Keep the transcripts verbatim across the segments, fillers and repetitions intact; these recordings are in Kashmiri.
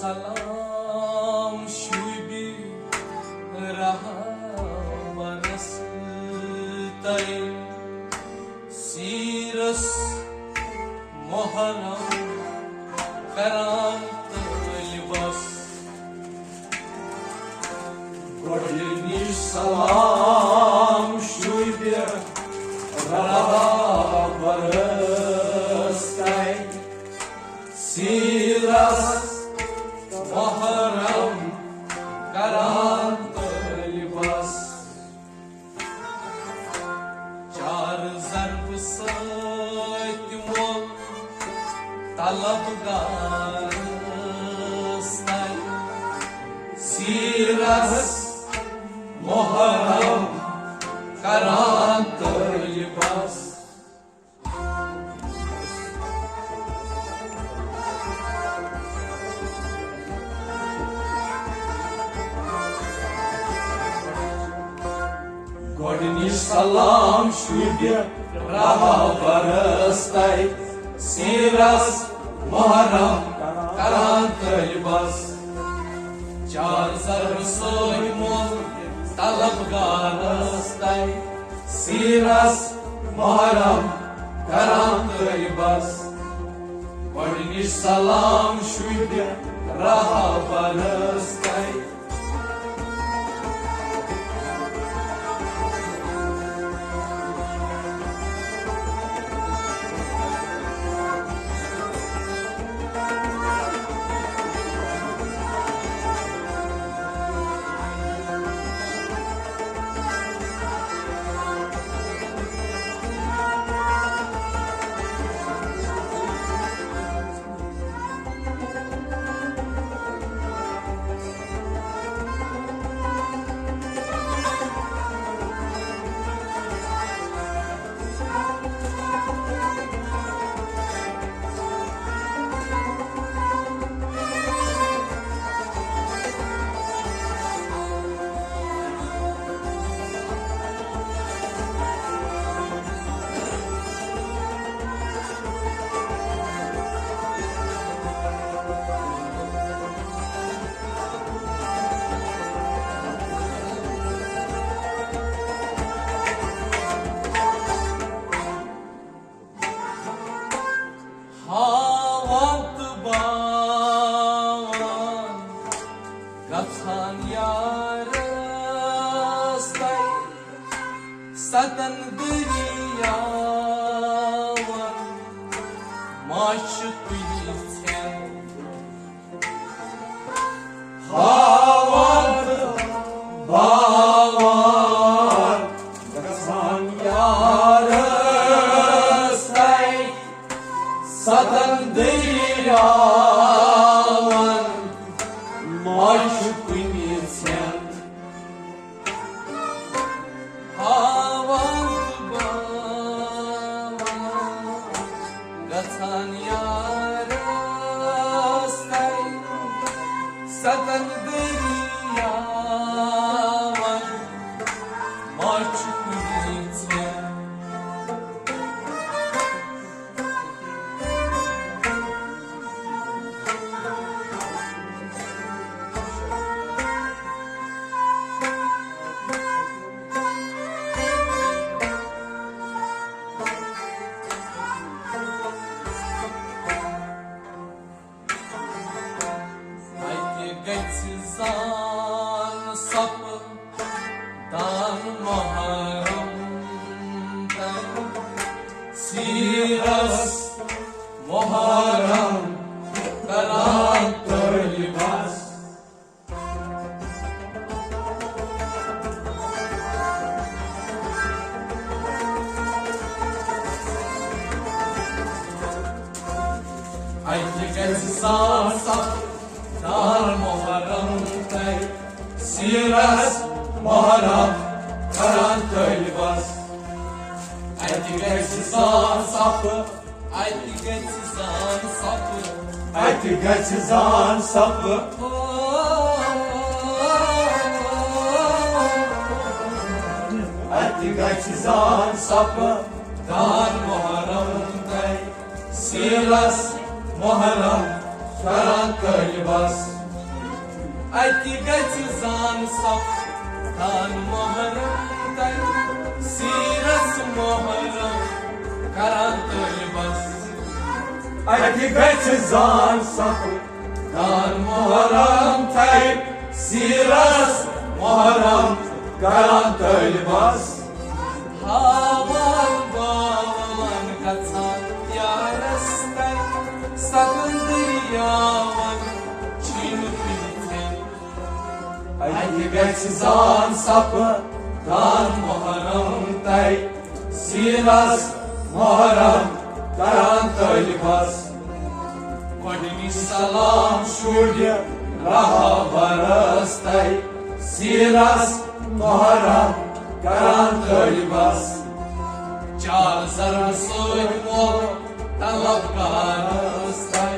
سلام شوٗبہِ رہبرس تۄہہِ، سیٖرس محرم کران طٲلبس۔ گۄڈٕنِچ سلام شوٗبہِ رہبرس تۄہہِ، سیٖرس محرم کران طٲلبس۔ چار ضرب سۭتۍ مول طلبگارس تۄہہِ، سیٖرس محرم کران طٲلبس۔ گۄڈٕنِچ سلام شوٗبہِ رہبرس تۄہہِ، سیٖرس محرم کران طٲلبس۔ چار ضرب سۭتۍ مول طلبگارس تۄہہِ، سیٖرس محرم کران طٲلبس۔ گۄڈٕنِچ سلام شوٗبہِ رہبرس تۄہہِ۔ ہاوان تہٕ باوان گژھان یارس تۄہہِ، ستن دٔریاون ماچھ تُلِتھ۔ ہاوان تہٕ باوان گژھان یارس تۄہہِ، ستن دٔریاون ماچھ کُنہِ ژھٮ۪ن۔ ہاوان تہٕ باوان گژھان یارس تۄہہِ، ستن دٔریاون ماچھ کُنہِ ژھٮ۪ن۔ اَتہِ گژھِ زان سۄپہٕ دان محرم تہٕ سیٖرس محرم کران طٲلبس۔ اَتہِ گژھِ سان سۄپہٕ دان محرم تہٕ سیٖرس محرم کران طٲلبس۔ اَتہِ گژھِ سان سۄپہٕ، اَتہِ گژھِ زان سۄپہٕ، اَتہِ گژھِ زان سۄپہٕ۔ اَتہِ گژھِ زان سۄپہٕ دان محرم تہٕ سیٖرس محرم کران طٲلبس۔ اتہِ گژھِ زان سپدان محرم تَے، سیٖرس محرم کران طٲلبس۔ اتہِ گژھِ زان سپدان محرم تَے، سیٖرس محرم کران طٲلبس۔ ہاوان باوان گژھان یارس تَے، سکن دٔریاون چھِنہٕ کُنہِ تھٮ۪ن۔ اتہِ گژھِ زان سپدان محرم تَے، سیٖرس محرم کران طٲلبس۔ گۄڈٕنِچ سلام شُرۍ رہبرس تَے، سیٖرس محرم کران طٲلبس۔ چار زرن سۭتۍ مول طلبکارس تَے۔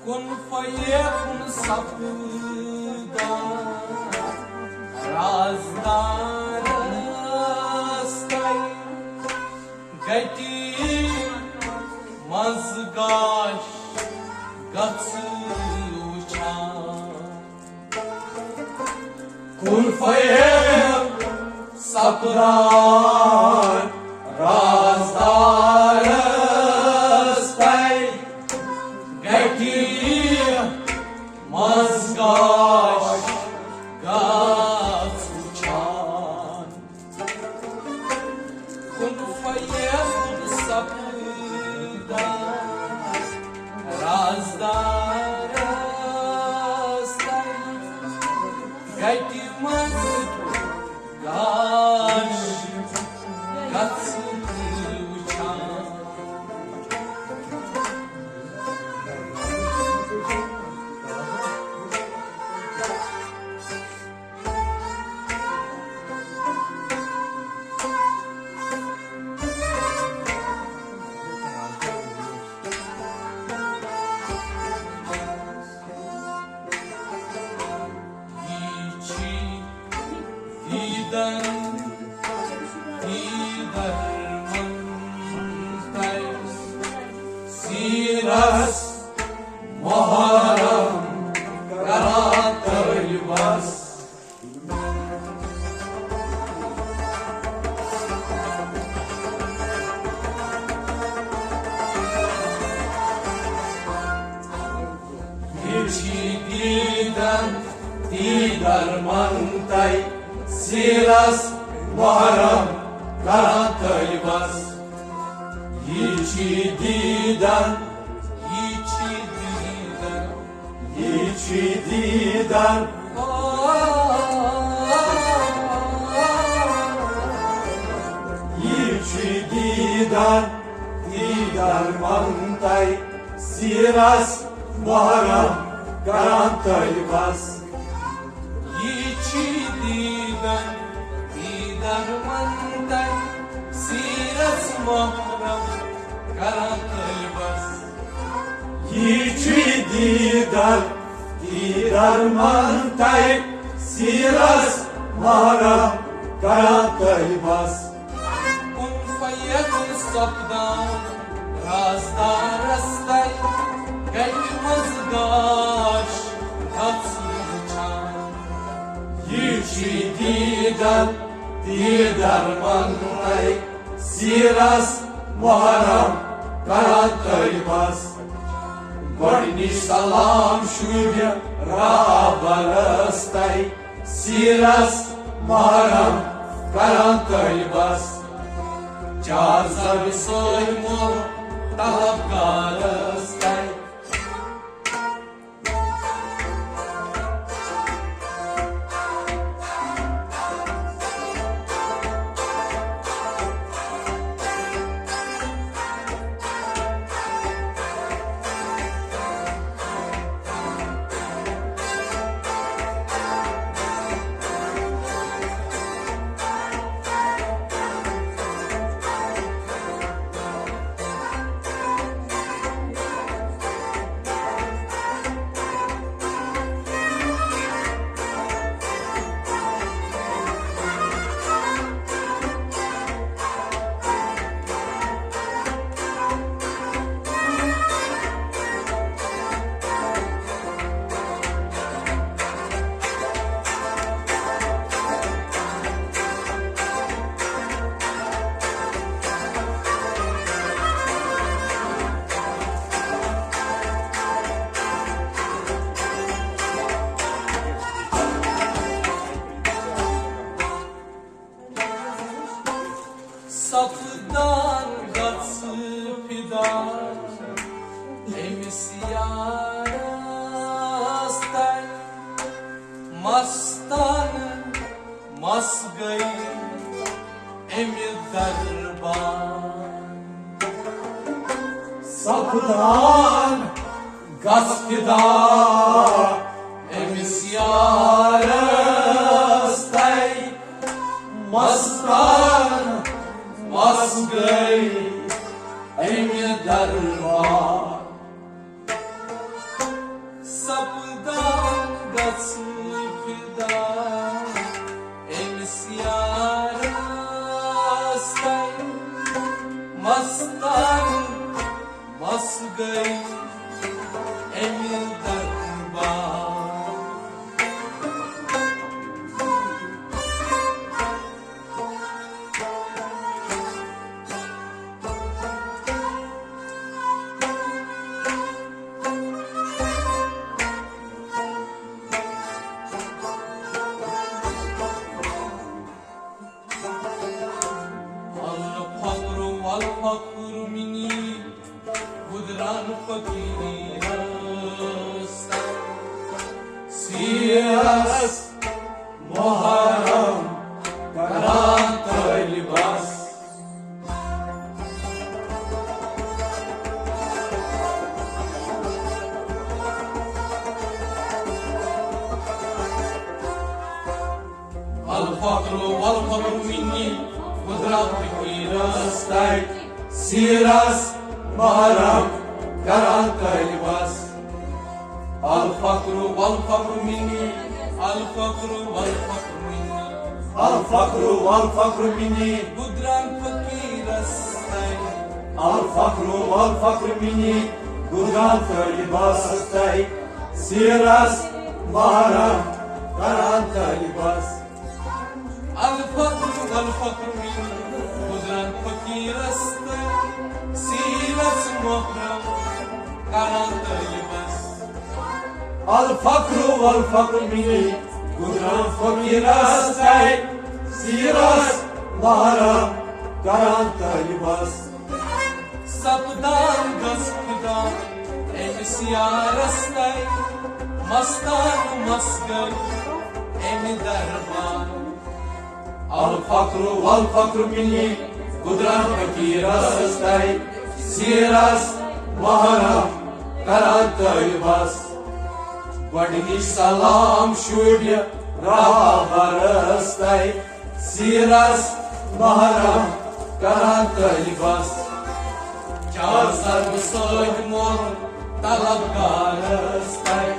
کُن فیکُن سپدان رازدارس تَے، گٹی منٛز گاش گژھ وُچھان۔ کُن فیکُن سپدان رازدارس تَے، گٹی منٛز گاش گژھ وُچھان۔ کُن فیکُن سپدان رازدارس تَے، گٹہِ منٛز گاش گژھ وُچھان۔ یہِ چھِ دیٖدن، دیٖدن منتر، سیٖرس محرم کران طٲلبس۔ یہِ چھِ دیٖدن، دیٖدن منتر، سیٖرس محرم کران طٲلبس۔ یہِ چھِ دیٖدن، یہِ چھِ دیٖدن، یہِ چھِ دیٖدن، یہِ چھِ دیٖدن، دیٖدن منتر، سیٖرس محرم کران طٲلبس۔ یہِ چھِ دیٖدن، دیٖدن منتر، سیٖرس محرم کران طٲلبس۔ یہِ چھِ دیٖدن، دیٖدن منتر، سیٖرس محرم کران طٲلبس۔ کُن فیکُن سپدان رازدارس تَے، گٹہِ منٛز گاش گژھ وُچھان۔ یہِ چھِ دیٖدن، دیٖدن منتر، سیٖرس محرم کران طٲلبس، گۄڈٕنِچ سلام شوٗبہِ رہبرس تَے۔ سیٖرس محرم کران طٲلبس، چار زر سۭتۍ مول طلبگارس تَے۔ سپدان گژھ فدا أمِس یارس تَے، مستانہٕ مس گٔے أمہِ دربار۔ سپدان گژھ فدا أمِس یارس تَے، مستان مس گٔے أمہِ دربار۔ سپدان گژھ فدا أمِس یارس تَے، مستان مس گٔے أمہِ دربار۔ الفقر والفقر مني، گُزران فقیٖرس تَے۔ سیٖرس محرم کران طٲلبس۔ الفقر والفقر مني، گُزران فقیٖرس تَے۔ سیٖرس محرم کران طٲلبس۔ الفقر والفقر مني، الفقر والفقر مني، الفقر والفقر مني، گُزران فقیٖرس تَے۔ الفقر والفقر مني، گُزران طٲلبس تَے۔ سیٖرس محرم کران طٲلبس۔ الفقر والفقر مني، گُزران فقیٖرس تَے۔ سیٖرس محرم کران طٲلبس۔ الفقر والفقر مني، گُزران فقیٖرس تَے۔ سیٖرس محرم کران طٲلبس۔ سپدان گژھ فدا أمِس یارس تَے، مستان مس گٔے أمہِ دربار۔ الفقر والفقر مني، گُزران فقیٖرس تَے۔ سیٖرس محرم کران طٲلبس۔ گۄڈٕنِچ سلام شوٗبہِ رہبرس تَے۔ سیٖرس محرم کران طٲلبس۔ چار سرٕ سۭتۍ مول طلبگارس تَے۔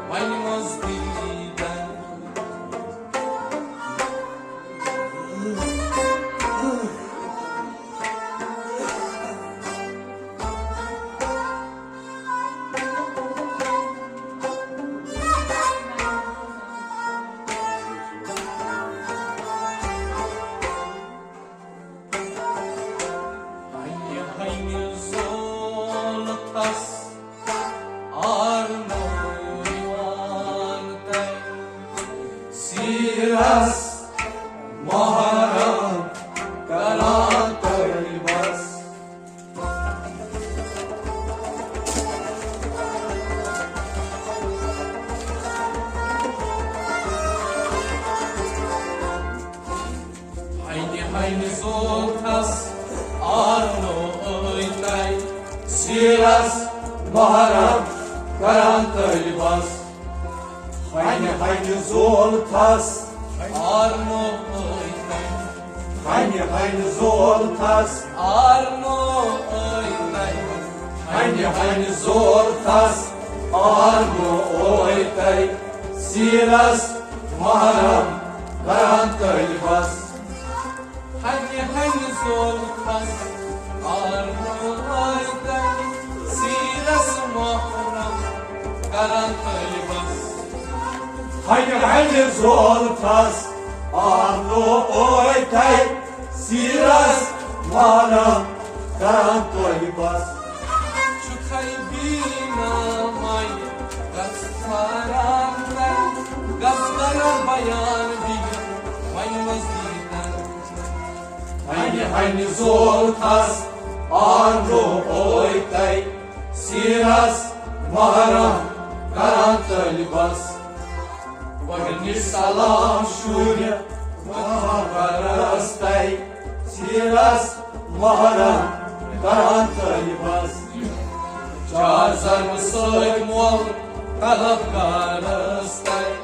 وۄنۍ مزدیٖدن۔ ہنہِ ہنہِ زولتھس آرنو یِوان تَے۔ سیٖرس محرم کران تَے بس۔ ہنہِ ہنہِ زولتھس آرنو ٲے تَے۔ سیٖرس محرم کران تَے بس۔ ہنہِ ہنہِ زولتھس آرنو ٲے تَے۔ ہنہِ ہنہِ زولتھس آرنو ٲے تَے۔ ہنہِ ہنہِ زولتھس آرنو ٲے تَے۔ سیٖرس محرم کران تَے بس۔ ہنہِ ہنہِ زولتھس آرنو ٲے تَے۔ سیٖرس محرم کران تَے بس۔ ہنہِ ہنہِ زولتھس آرنو ٲے تَے۔ سیٖرس محرم کران تَے بس۔ چھُکھے بینا ماے گژھ کران تَے، گژھ کران بیان بِہِتھ وۄنۍ مزدیٖدن۔ ہنہِ ہنہِ زولتھس آرنو ٲے تَے۔ سیٖرس محرم کران تَے بس۔ پرنہِ سلام شُرۍ محبرس تَے۔ سیٖرس محرم کران تَے بس۔ چار زرمہٕ سۭتۍ مول طلبگارس تَے۔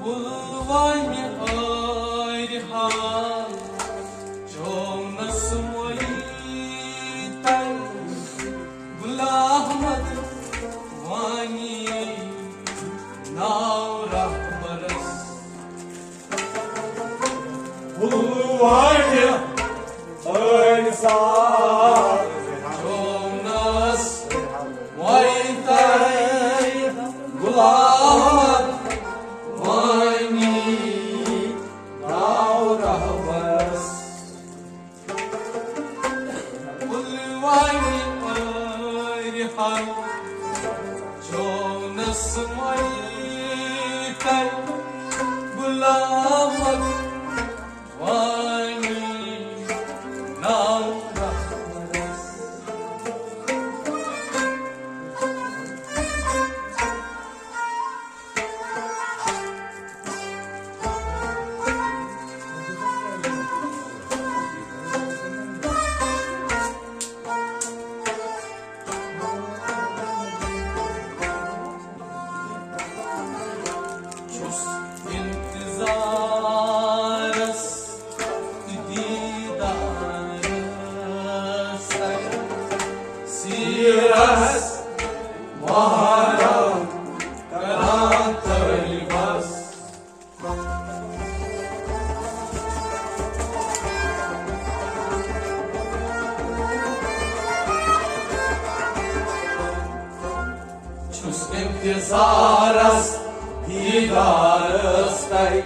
پُلوامہِ ٲرۍ ہا چونس مویی تَے، غلام احمد وانی ناو رہبرس۔ پُلوامہِ ٲرۍ سا چونس مویی تَے، غلام احمد وانی ناو رہبرس۔ پُلوامہِ ٲرۍ ہا چونس مویی تَے، غلام احمد وانی ناو رہبرس۔ چھُس انتظارس انتظارس دیدارس تَے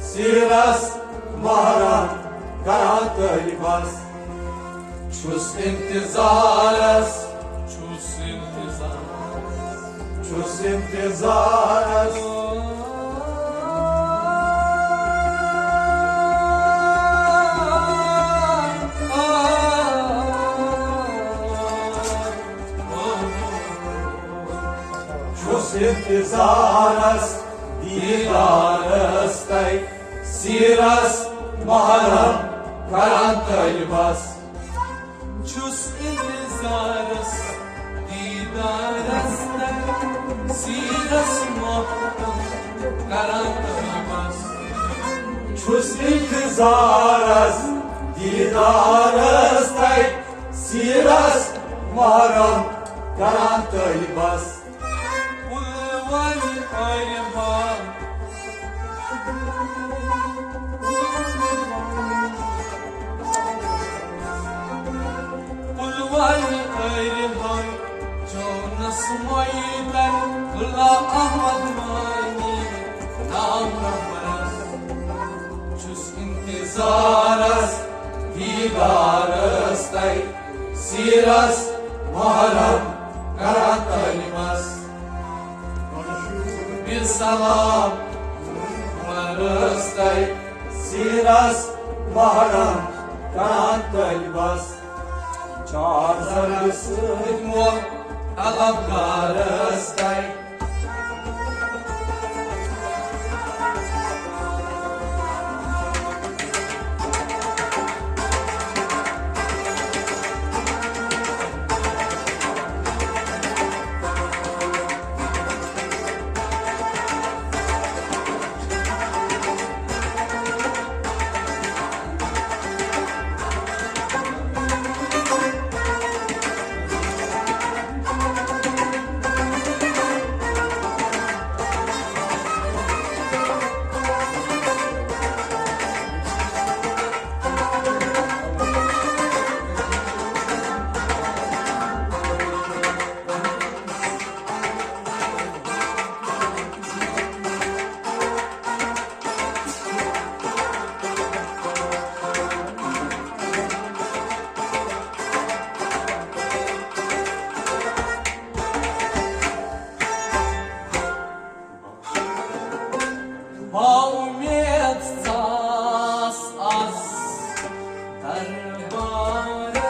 سیرس محرم کران طٲلبس۔ چھُس انتظارس، چھُس انتظارس، چھُس انتظارس۔ چھُس انتظارس دیدارس تَے سیرس محرم کران طٲلبس۔ چھُس انتظارس دیدارس تَے سیرس محرم کران طٲلبس۔ چھُس انتظارس دیدارس تَے سیرس محرم کران طٲلبس۔ پُلوامہِ ارحان، پُلوامہِ ارحان، جونس میدان، ملا احمد وانی، نام رہبرس۔ چھُس انتظارس دیدارس تَے سیرس محرم کران طٲلبس۔ بے سلام عمرس تَے سیرس محرم کران طٲلبس۔ چار زنگ سۭتۍ مول طلبگارس تَے۔ بااُمید ژاس از دربارس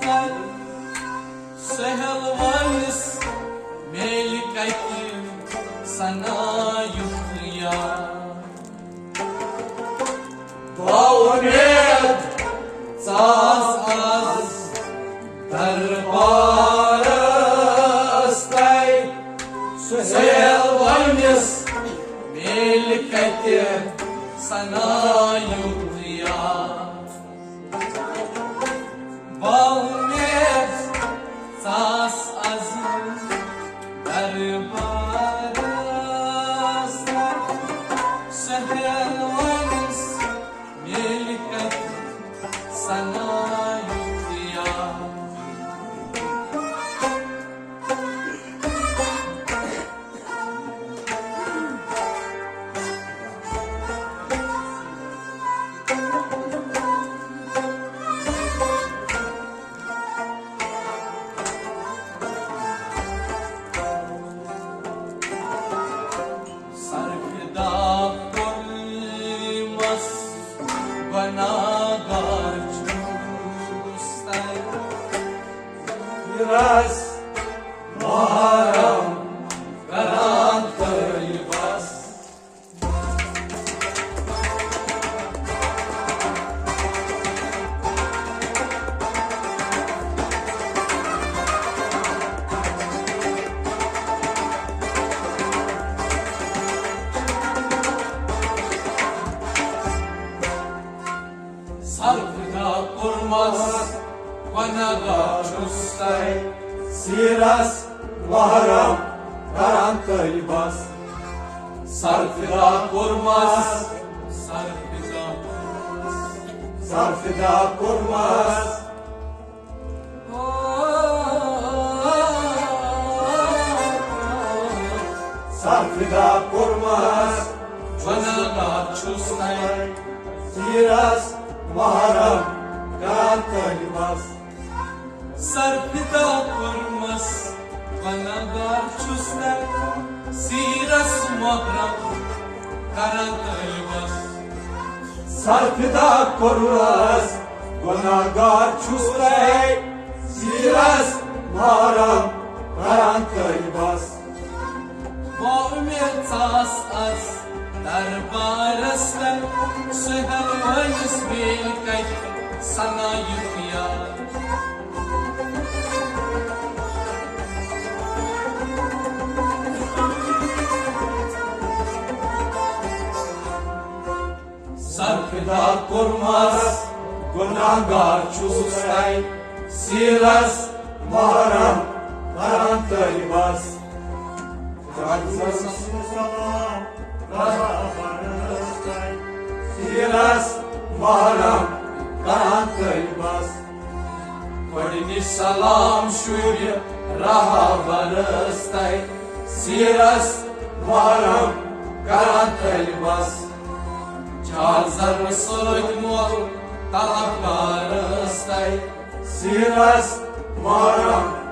تل، سہیل وٲلِس میلہِ کتہِ ثنا یُتھ یار۔ بااُمید ژاس از دربارس تل، سہیل وٲلِس میلہِ کتہِ ثنا یُتھ یار۔ بااُمید ژاس از دربارس تل، سہیل وٲلِس میلہِ کتہِ ثنا یُتھ یار۔ سرفدا کوٚرمس گۄناہگار چھُس تَے۔ رس محرم کران طٲلبس۔ سرفدا کوٚرمس گۄناہگار چھُس تَے۔ سیرس محرم کران طٲلبس۔ سرفدا کوٚرمس، سرفدا کوٚرمس، سرفدا کوٚرمس۔ سیٖرس محرم کران طٲلبس۔ سر فدا کوٚرمس، گۄناہگار چھُس تۄہہِ، سیٖرس محرم کران طٲلبس۔ سر فدا کوٚرمس، گۄناہگار چھُس تۄہہِ، سیٖرس محرم کران طٲلبس۔ با اُمید ژاس از دربارس تل، سُہ ہٮ۪لوٲیِس بیٚیہِ کتہِ سنا یُتھ یار۔ سر فدا کوٚرمس، گۄناہگار چھُس تۄہہِ، سیٖرس محرم کران طٲلبس۔ سیٖرس محرم کران طٲلبس۔ گۄڈٕنِچ سلام شُرۍ رہبرس تۄہہِ، سیٖرس محرم کران طٲلبس۔ جال زرٕ سۭتۍ مۄل طلبگارس تۄہہِ، سیٖرس محرم